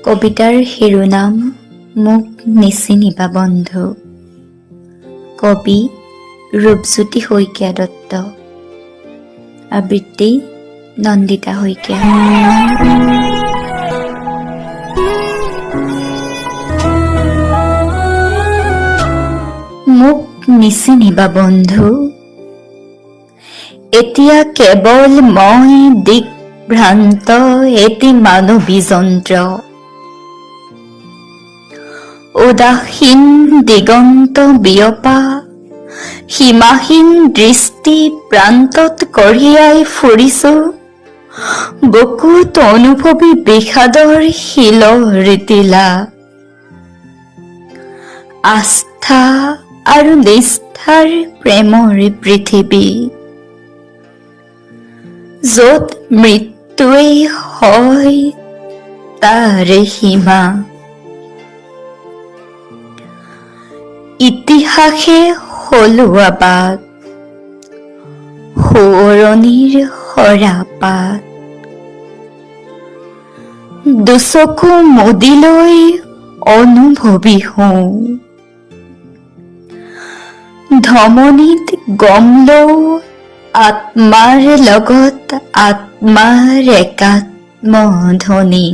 কবিতাৰ শিৰোনাম মোক নিচিনিবা বন্ধু। কবি ৰূপজ্যোতি শইকীয়া দত্ত। আবৃত্তি নন্দিতা শইকীয়া। মোক নিচিনিবা বন্ধু, এতিয়া কেৱল মই দিগভ্ৰান্ত এটি মানৱী যন্ত্ৰ। উদাসীন দিগন্ত বিয়পা সীমাহীন দৃষ্টি প্ৰান্তত কঢ়িয়াই ফুৰিছো বুকুত অনুভৱী বিষাদৰ শিলৰ টিলা। আস্থা আৰু নিষ্ঠাৰ প্ৰেমৰ পৃথিৱী, য'ত মৃত্যুৱেই হয় তাৰে সীমা। ইতিহাসে সলোৱা বাট, সোঁৱৰণিৰ সৰাপাত। দুচকু মুদি লৈ অনুভৱী হওঁ, ধমনীত গম লওঁ আত্মাৰ লগত আত্মাৰ একাত্ম ধ্বনি।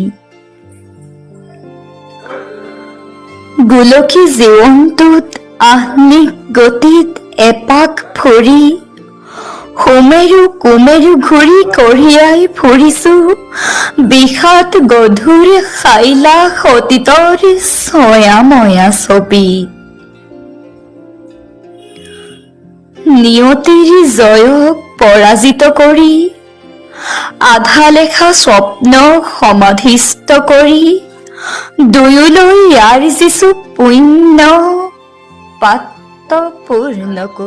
গোলকী জীৱনটোত আহ্নিক গতিত এপাক ফুৰি সুমেৰু কুমেৰু ঘূৰি কঢ়িয়াই ফুৰিছো বিষাদ গধুৰ সাইলাখ অতীতৰ ছয়াময়া ছবি। নিয়তিৰ জয়ক পৰাজিত কৰি, আধা লেখা স্বপ্ন সমাধিস্থ কৰি দুয়োলৈ আৰ্জিছো পুণ্য পাত্ৰ পূৰ্ণ কৰি।